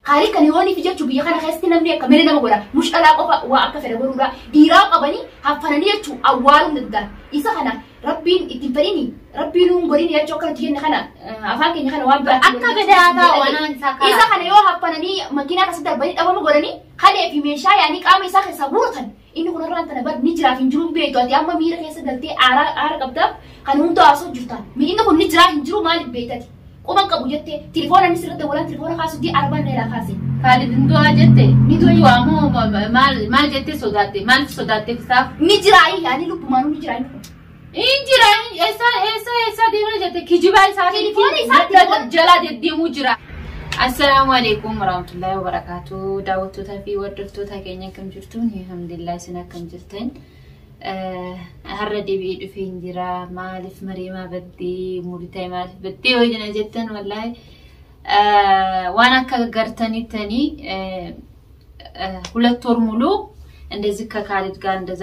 Haalli kan yooniif jechuu biyya kana keessatti namni akka malee nama godha. Mushqalaa qofa waa akka fedha godhuudha. Dhiiraa qabanii haffananii jechuu awwaaluu danda'an. Isa kana rabbiin ittiin fedhini rabbiin nuun godhini jechuu akka nuti jenne kana afaan keenya kana waan biraatti. Akka fedhaa ta'a waan isaa karaa. Isa kana yoo haffananii makiinaa keessatti darbanii dhabama godhanii kalee fi meeshaa yaanii qaama isaa keessaa guuratan. Inni kun irraan tana bar ni jiraaf hin jiru beektu ati amma miira keessa galtee aara aara qabdaaf kan hunda haasoo jirta. Inni kun ni jiraaf hin jiru maaliif beektati? Quban qabu jettee tilifoona inni sirriitti walaan tilifoona kaasuu di arbaan dheeraa kaase. Kaalid hin du'aa jette? Ni du'a. Du'aa moo maal maal jettee sodaatte? Maaliif sodaatte isaaf? Ni jiraayi yaani lubbumaanuu ni jiraa inni kun. Hin jira eessa eessa eessa deemaa jette kijibaa isaatiin Tilifoona isaa tilifoona. jalaa deddeemuu jira. Assalaamu alaikum warahmatullahi wabarakatuh. Daawwattoota fi hordoftoota keenya akkam jirtu? Alhamdulillah isin akkam jirtan? Har'a deebi'ee dhufee hin jira. Maaliif mariimaa baddee muritaa maaliif baddee yoo jena jettan wallaahi waan akka gartanittanii ሁለት ወር ሙሉ እንደዚህ ከካሊድ ጋር እንደዛ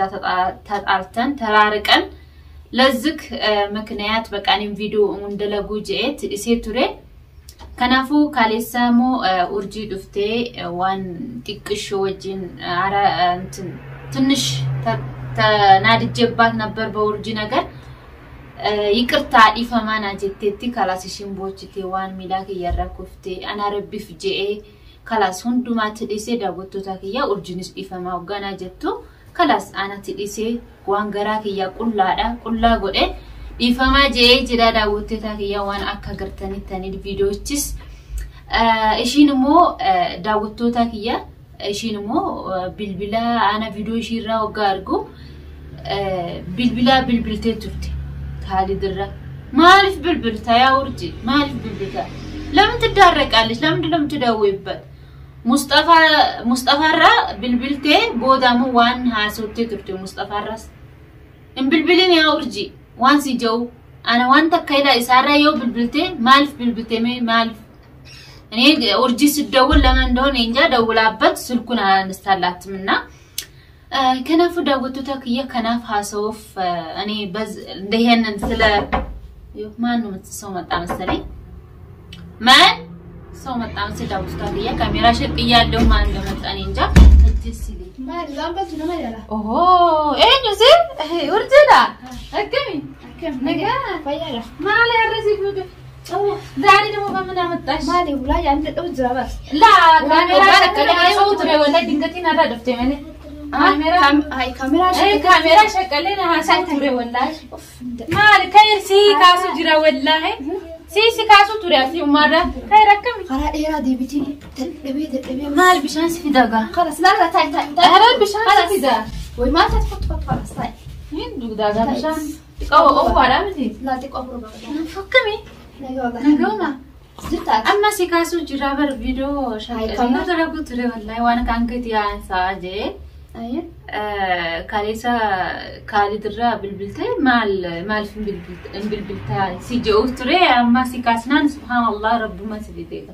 ተጣልተን ተራርቀን ለዚህ ምክንያት በቃ እኔም ቪዲዮ እንደለጉ ጀኤት እሴ ቱሬ ከናፉ ካሌሳሞ ኡርጂ ዱፍቴ ዋን ጢቅሾ ወጂን አረ እንትን ትንሽ ተናድጄባት ነበር በኡርጂ ነገር ይቅርታ ዲፈማና ጀቴቲ ካላስሽን ቦችቴ ዋን ሚላክ እያራኩፍቴ አና ረቢፍ ጀኤ kalas hundumaatti dhiisee daawwattoota kiyyaa urjiinis dhiifamaa hoogganaa jettu kalas anatti dhiisee waan garaa kiyyaa qullaadha qullaa godhe dhiifamaa je'ee jira daawwattoota kiyyaa waan akka gartanittanii viidiyoochis ishiin immoo daawwattoota kiyyaa ishiin immoo bilbila ana viidiyoo ishiirraa hoggaa argu bilbila bilbiltee turte kaalidirra maaliif bilbilta yaa urji maaliif bilbilta ለምን ትዳረቃለች? ለምንድን ነው የምትደውይበት? ሙስጠፋራ ቢልቢልቴ ቦዳሙ ዋን ሀሶቴ ቱርቴ ሙስጠፋራስ እምቢልቢልን ያ ኡርጂ ዋን ሲጀው አነ ዋን ተከይላ ኢሳራ የው ቢልቢልቴ ማልፍ ቢልቢልቴ ሜ ማልፍ እኔ ኡርጂ ስደውል ለምን እንደሆነ እንጃ ደውላበት ስልኩን አላነሳላትም እና ከናፉ ዳወቱ ተክየ ከናፍ ሀሰውፍ እኔ በዝ እንደሄንን ስለ ማን ነው ሰው መጣ መሰለኝ ማን ሰው መጣ መሰለኝ ዳውት ታዲያ ካሜራ ሸቅያለሁ ማን እንደመጣ እኔ እንጃ። እጅስ ይለኝ Maali waan baltu nama ilaala. ኦሆ eenyu si urjiidha akkami Akkam Nagaa. Fayyaadha. maal yarrasi fuudhu ዛሬ ደግሞ በምን አመጣሽ? Maali ulaa yaani dadhabu jira bar. ላ ካሜራ ሸቀለ ሰው ture ወላሂ ድንገቴን አራ ደፍቴ መለ ካሜራ Kaameraa አይ ካሜራ ሸቀለ ሀሳብ ture ወላሂ maal ከይር ሲ ካሱ jira ወላሂ ሲ ካሱ ture አሲ ኡማራ ከይር akkami Karaa dheeraa deebitiin dadhabee dadhabee. maal bishaan si fidaga Kalas laala taa'i taa'i taa'i. ኧረ bishaan si fida Way maal taate kottu kottu kalas taa'i. Hin dugdaagaa bishaan xiqqoo ofuudhaa miti. Laa xiqqoo afur barbaada. Fakkami Nagaa wallahi. nagama Jirta ati. amma si kaasuu jira bar viidiyoo Ay, kamera. dalagu ture wallahi waan kan gadi aansaa jee Ayyee. kaleessa kaalidirraa bilbiltee maal maaliif hin bilbiltaa si jedhu ture amma si kaasnaan subhaanallah rabbuma si fideeta.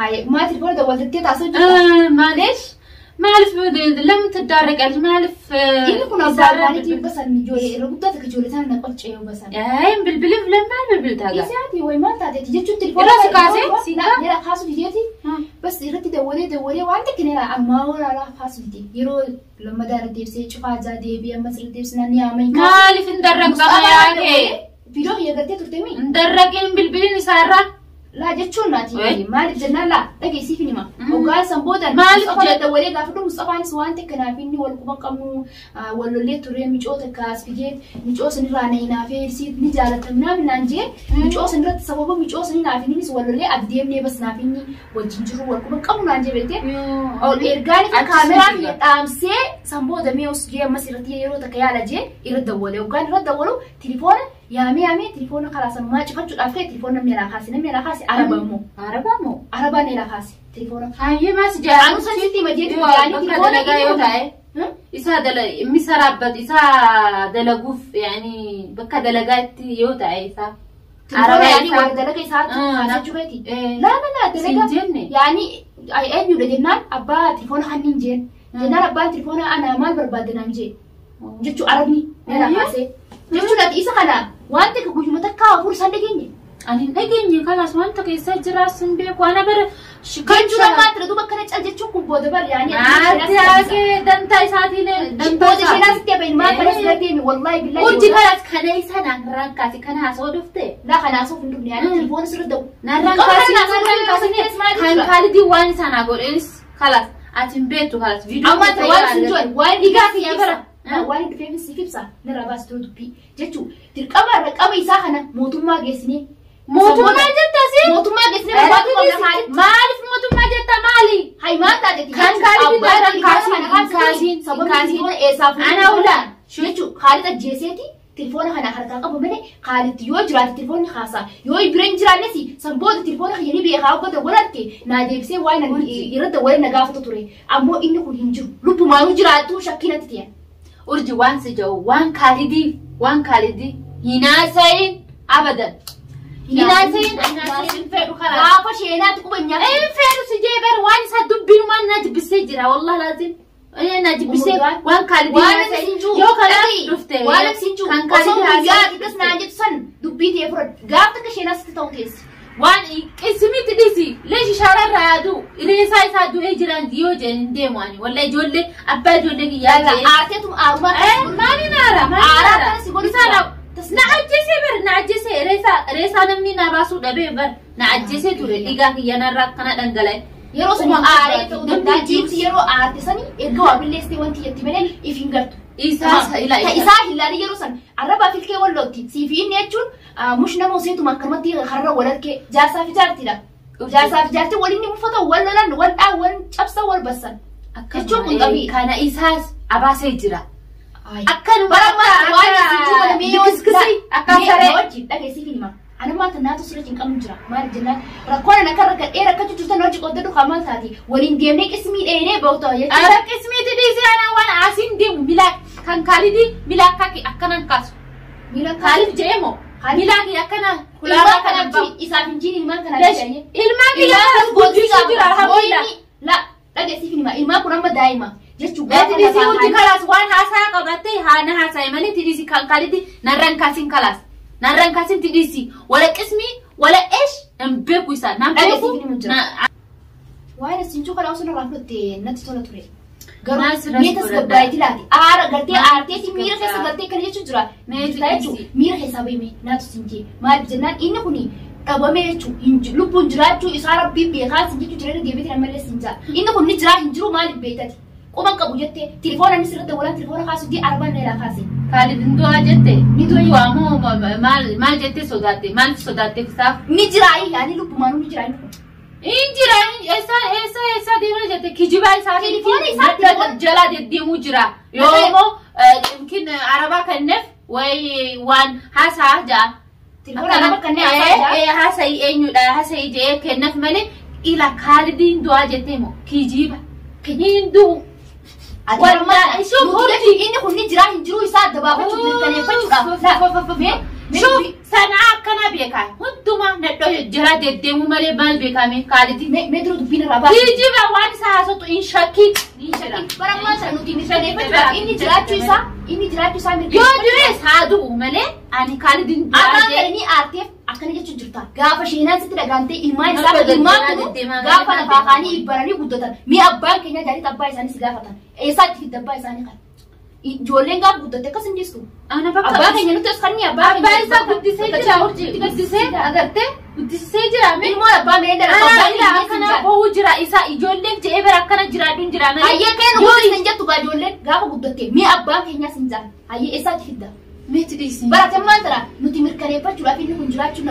Haye maal telefoona dawwaltattee taasisuu jirta. Maaliif maaliif ለምን ትዳረቃለች? maaliif Inni kun abbaa abbaan basan ijoollee irra guddaa takka ijoollee sana na qolchee yoo basan. Ay bilbilif ለማል bilbiltaa gaa? Isaati way maal taateeti jechuun telefoona. Irra si kaasee? Si kaa? Nera kaasuu dideeti. Bas irratti dawwalee dawwalee waan takka nera ammaa waraanaa kaasuu dide. Yeroo lammadaa irra deebisee cufaa jaa deebi'ee ammas irra deebisnaan ni yaamanii kaasuu. Maaliif hin darraqama yaa kee? Viidiyoo kiyya galtee turte mi? Hin darraqin bilbilin isaarra. Laa jechuun naati. Wey. Maaliif jennaan laa dhageessiif hima. Hoggaa san booda Maaliif Mustafaa dawwalee gaafadhu Mustafaanis waan takka naaf inni wal quban qabnu wal lollee turee micoo takka as fidee micoo sanirraa na hinaafee si ni jaalatamnaa naan jee micoo sanirratti sababa micoo sanii naaf innis wal lollee ati deemnee bas naaf inni wajjin jiru wal quban qabnu naan jee beektee. Ergaan ifa Achi kaameraa si kiyya dhaamsee san booda mee os jee ammas irratti yeroo takka yaala jee irra dawwale. Hoggaan irra dawwalu tilifoona yaamee yaamee tilifoona karaa sanumaa cifachuudhaaf ka'e tilifoona namni alaa kaase namni alaa kaase araba immoo. Araba moo? Arabaan alaa kaase tilifoona. Hayyee maas Anu san sitti hima jeetu yaani Bakka tilifoona dalagaa yoo ta'e isa የሚሰራበት isa dalaguuf yaani bakka dalagaatti yoo ta'e isa Tilifoona yaani isaa warra dalaga isaatu kaasachuu keeti. Laa laa laa siin dalaga jenne yaani eenyudha jennaan abbaa tilifoona hanniin jeen. Jennaan abbaan tilifoona ana maal barbaadde naan jee. Jechuu arabni alaa kaasee. Jechuun ati isa kana waan takka guyyuma takka afur isaan dhageenye. Ani hin dhageenye kalaas wanta keessa jiraas hin beeku ana bara Jechuun ammaa tira duuba akkana Booda bar yaani. Maal dantaa isaatiin dantaa Booda isheen asitti hafe ilmaan kanas garteemi wallaahi billahi. Urji kanas kana isa narraan kaase kana haasoo dhufte. Laa kana haasoo hin dhufne yaani telefoona sirra da'u. Narraan kaase narraan kaase kan Kaalidii waan isaa naa godhenis kalas ati hin beektu kalas viidiyoo. Amma waan sin jiran waan dhigaa kiyya bara. Waan dhufeef siif ibsa narraa baastuu dubbii jechuun dirqama raqama isaa kana mootummaa geessinee. Mootummaa jetta si? Mootummaa geessinee barbaadu qabna Kaalid. Maaliif mootummaa jetta maali? Hay maal taateeti? Kan Kaalidii narraan kaasiin kaasiin sababni telefoona eessaa fuudhee. Ana ulaan. Jechuun Kaalid ajjeeseeti telefoona kana harkaa qabu malee Kaalid yoo jiraate telefoonni haasaa yoo bira hin jiraannes san booda telefoona kiyya ni beekaa akka godhatte naa deebisee waan irratti wal na gaafatu ture ammoo inni kun hin jiru lubbumaanuu jiraatu shakkiinatti ta'e. Urji waan si jedhu waan Kaalidii hinaasayin abadan. Hinaasayin hinaasayin fedhu karaa. Gaafa sheenaatti quba nyaata. Hin fedhu si jee bar waan isaa dubbinumaan na jibbisee jira wallahi laazim. Na jibbisee waan Kaalidii hinaasayin yoo kana dhufte. Waan sin jiru kan osoo Kaalidii guyyaa haasa'in akkas naan jettu san dubbii ta'e fudhadhu gaafa takka sheenaa sitti ta'u teessi. Waan qismitti dhisi leeshi shaararraa yaadu reesaa isaa du'ee jiran yoo jedhan hin deemu ani walla ijoollee abbaa ijoollee kiyyaa jee. Aarteetum aarumaa. Maali naara Aaraa kana si godhu Isaadha. Na ajjeesee bar na ajjeesee reesaa namni na baasuu dhabee bar na ajjeesee ture dhigaa kiyya narraa akkana dhangala'e. Yeroo sun aaree ta'uu danda'a jiibsi yeroo aarte sani erga waa billeessitee wanti jetti malee if hin gartu. Isaa ila Isaa hilaali yeroo san arrabaa filkee wallootti siifi inni jechuun mush nama useetuma akkanumatti har'a wal harkee jaarsaa fi jaartiidha. Jaarsaa fi jaartii waliin ni uffata wal lolan wal dhaa wal cabsan wal bassan. Jechuun kun xabii. Kana isaas abaasee jira. Akkanuma Bara ammaa waan isin jiru kana mee yoo akka saree. Wajjin dhageessiif hima. Anummaa tanaatu sirra cinqamu jira. Maal jennaan rakkoon ana kan rakkadhee rakkachuu jirtan hojii qoddadhu kamaa taati. Waliin deemnee qismii dheenee ba'uta jechuudha. Ara qismiitti dhiisee ana waan asiin deemu milaa kan Kaalidii milaa akka akkanan kaasu. Miila Kaalid jedhee moo? Milaa kee akkana Ilmaan kana isaaf hin jiin ilmaan kana jedhanii. Ilmaan kiyya kanas guddisuu jira alhamdulillah. La dhageessiif hima. Ilmaan kun amma daa'ima. Jechuun Eti dhiisii hundi kalaas waan haasaa qabattee haana haasa'e malee tidhiisii kan Kaalidii narraan kaasin kalaas. Narraan kaasin tidhiisii wala qismii wala eesh hin beeku isaa naan beeku. Waan isin kana osoo narraa fudhatte natti tola ture. Garuu mee tasgabbaa'eeti laati. Aara gartee aarteeti miira keessa gartee kana jechuun jira. Jechuun miira keessaa bahime naatu sin jee. Maaliif jennaan inni kuni dhabame jechuun lubbuun jiraachuu isaa rabbiin beekaa sin jechuu jireenya deebiitiin ammallee sin jaa. Inni kun ni jiraa hin jiru maaliif beektati? Quban qabu jettee telefoona inni sirriitti walaan telefoona kaasuu di arbaan dheeraa kaase. Kaalid du'aa jette ni du'aa moo maal jettee sodaatte maaliif sodaatte isaaf? Ni jiraa yaani lubbumaanuu ni jiraa inni kun. Injira eessa eessa eessa deemaa jette kijibaa isaa Telefoona isaa jala deddeemuu jira. Yoo immoo yookiin arabaa kenneef wayi waan haasaa ja'a. Telefoona araba kanneen haasaa ja'a. Haasa'ii eenyudha haasa'ii jedhee kenneef malee ila Kaalidiin du'aa jettee moo kijiba. Hin du'u. Inni kun ni jiraa hin jiru isaa adda baafachuuf mirkaneeffachuudhaaf. Shuf sanaa akkana beekaa hundumaa nadhoo jala deddeemuu malee maal beekame Kaalidii. Mee dura dubbiin irraa baase. Kijiba waan isaa haasatu hin shakkiin. Bara ammaa sana nuti mirkaneeffachuudhaaf inni jiraachuu isaa inni jiraachuu isaa Yoo du'es haa du'u malee ani Kaalidiin du'aa Afaan jee. kana ni aarteef akkana jechuun jirta. Gaafa sheenaan sitti dhagaantee ilmaan isaa ilmaan kun gaafa lafaa kaanii baranii guddatan. Mi'a abbaan keenya jaalitti abbaa isaanii si gaafatan. Eessaatti fidda abbaa isaanii kana? Ijoolleen gaafa guddatte akkas hin dhiistu. Ana bakka Abbaa keenya nuti as kannii abbaa abbaa isaa guddisee jira urji guddisee agartee guddisee jira mee. Ilmoon abbaa mee dhala Ana ila akkana boo'u jira isa ijoolleen je'ee bara akkana jiraadhuun jira malee. Hayyee keenya guddisee jettu gaa ijoolleen gaafa guddatte mi'a abbaa keenyaas hin jaan. Hayyee eessaatti fidda? Meeti dhiisi. Baratammaan tana nuti mirkaneeffachuudhaaf inni kun jiraachuun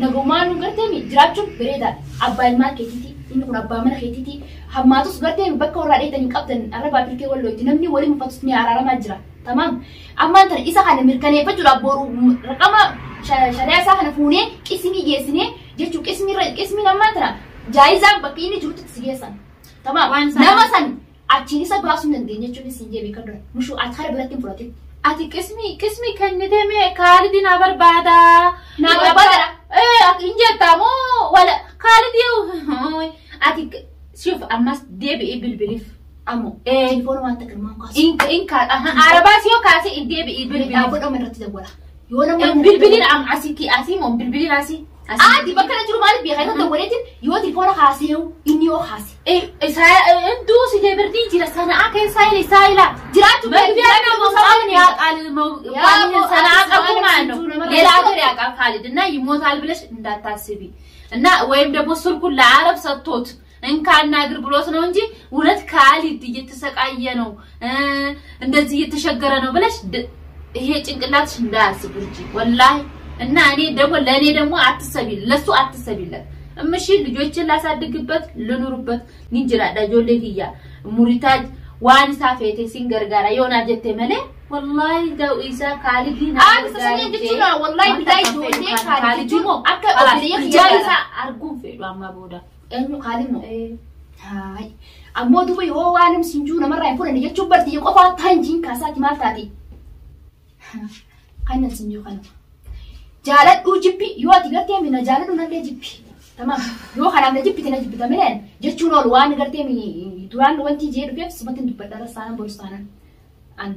nagummaa nu garteemi jiraachuun bareedaadha. Abbaa ilmaan keetiiti inni kun abbaa mana keetiiti. Hammaatus garteemi bakka warraa dheetan hin qabdan arrabaa filkee wallootti namni waliin uffatus ni araaramaa jira. Tamaam. Ammaan tana isa kana mirkaneeffachuudhaaf boru raqama shari'aa isaa kana fuunee qismii geessinee jechuun qismiin ammaan tana jaayizaan bakka inni jirutti si geessan. Tamaam. Nama san achiin isa baasuu hin dandeenye jechuun isin jee beekan dura. Mushuu ati hara biratti hin fudhatin. Ati qismii kennitee mee Kaalidii na barbaada. Na barbaada. Hin jettaa moo wala Kaalidii ati shuf ammas deebi'ii bilbiliif. Ammoo telefoona waan takka ilmaan kaasu. Arabaas yoo kaase hin deebi'ii bilbiliif. Dhaabbata irratti dawwala. Yoo nama Bilbiliin asii asii moo bilbiliin asii. Aadi bakka na jiru maaliif beekaa yoo dawwaleetiin yoo telefoona haaseewu inni yoo haase. Hedduu si deebirtiin jira sana'aa keessaa isaa ila Jiraachuu መግቢያ ነው መውጣቱን ያውቃል። ሰነአ ቀርቦ ማለት ነው። ሌላ ሀገር ያውቃል ካሊድ እና ይሞታል ብለሽ እንዳታስቢ እና ወይም ደግሞ ስልኩን ለአረብ ሰጥቶት እንካ አናግር ብሎት ነው እንጂ እውነት ካሊድ እየተሰቃየ ነው እንደዚህ እየተሸገረ ነው ብለሽ ይሄ ጭንቅላትሽ እንዳያስብ እንጂ ወላሂ። እና እኔ ደግሞ ለእኔ ደግሞ አትሰቢ፣ ለሱ አትሰቢለት። እምሺ ልጆችን ላሳድግበት ልኑርበት ኒንጅራ ዳጆሌ ክያ ሙሪታጅ waan isaa feete sin gargaara yoo naa jette malee wallahi da'u isaa kaalidii na Aadi sasanii jechuudha wallahi bitaa ijoollee Kaalid jechuun akka obboleeyya ijaa kiyyaa isaa arguun fedhu amma booda. Eenyu Kaalid moo? Haay. Ammoo duuba yoo waan namni sinjuu namarraa hin fudhanne jechuun bartiyya qofaa ta'an jiin kaasaati maal taate? Kanan sinjuu kanuma. Jaaladhuu jibbi yoo ati gartee mina jaaladhuu nallee jibbi. Tamaam. Yoo kanaaf na jibbite na jibbita mileen jechuun oolu waan gartee duraan wanti jee dhufeef sumatti hin dubbadha rassaanan borusaanan. An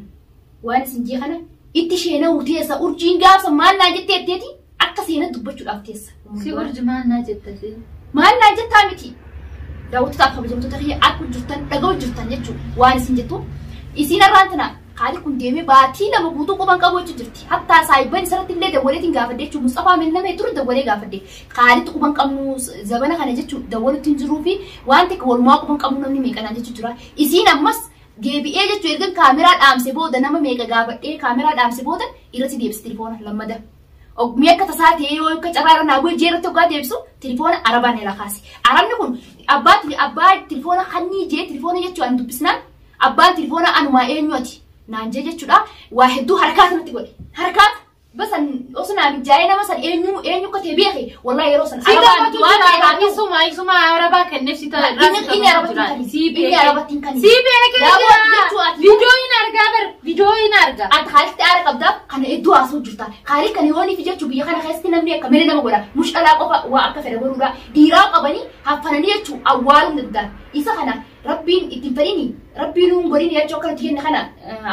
waan isin jee kana itti sheena'uu teessa urjiin gaafsa maal naa jettee etteeti akka seenan dubbachuudhaaf teessa. Si urji maal naa jetta si? Maal naa jettaa miti. Daawwattoota kabajamtoota kiyya akka jirtan dhaga'u jirtan jechuudha waan isin jettu. Isin irraan tana Kaalid kun deemee baatii 2 guutuu quban qabu jechuu jirti. Hattaa saayibban isarratti illee dawwaleetiin gaafadhe jechuudha. Mustafaa Milnamee ture dawwalee gaafadhe. Kaalid quban qabnu zabana kana jechuudha dawwalutti hin jiruu fi waan xiqqoo walumaa quban qabnu namni meeqanaa jechuu jira. Isiin ammas deebi'ee jechuudha erga kaameraa dhaamse booda nama meeqa gaafadhee kaameraa dhaamse booda irratti deebise telefoona lammada. Ogummaa akka tasaa ta'ee yoo akka carraa irra naa bu'e jeerratti hoggaa deebisu telefoona arabaan irra kaase. Arabni kun abbaa telefoona hannii jee telefoona jechuun an dubbisnaan abbaan telefoona anumaa eenyuati naan jee jechuudha. Waa hedduu harkaata natti godhe. Harkaata basan osoo naa mijaa'ee nama san eenyu eenyu akka ta'e beeke wallahi yeroo san Si arabaan gaafatu waan jira ta'eef isuma isuma arabaa kenneef si ta'a. Inni arabatti hin kennu. Si Inni beekee. arabatti hin kennu. Si beekee Yaa jira. jechuu ati- Viidiyoo hin argaa bar viidiyoo hin argaa. Ati Kaalitti aara qabdaa kana hedduu haasa'u jirta. Kaalid kana yooniif jechuu biyya kana keessatti namni akka malee nama godha. Mushqalaa qofa waa akka fedha godhuudha. Dhiiraa qabanii haffananii jechuu awwaaluu hin danda'an. Isa kana rabbiin ittiin fedhini rabbiin nuun godhini jechuu akka nuti jenne kana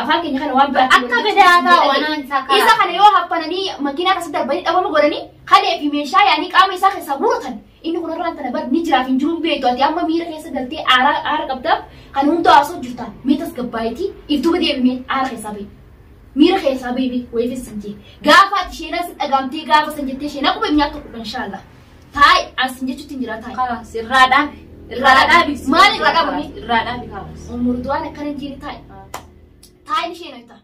afaan keenya kana waan biraatti Akka fedhe haa ta'u waan isaa karaa. Isa kana yoo haffananii makiinaa keessatti darbanii dhabama godhanii kalee fi meeshaa yaanii qaama isaa keessaa guuratan. Inni kun irraan tana bar ni jiraaf hin jiruun beektu ati amma miira keessa galtee aara aara qabdaaf kan hunda haasa'u jirta. Mee tasgabbaayitii if duuba deebimee aara keessaa bahi. Miira keessaa bahi wayiifis sin jee. Gaafa ati sheenaa si dhagaamtee gaafa san jettee sheenaa quba nyaata quba inshaallah. Taa'i as sin jechuutti hin jira taa'i. Kalaas irraa dhaabi. Irraa dhaabi. Maal irraa dhaabame? Irraa dhaabi kalaas. Umurduwaan akkana hin jiine taa'i. Taa'i ni sheenaa ta'a.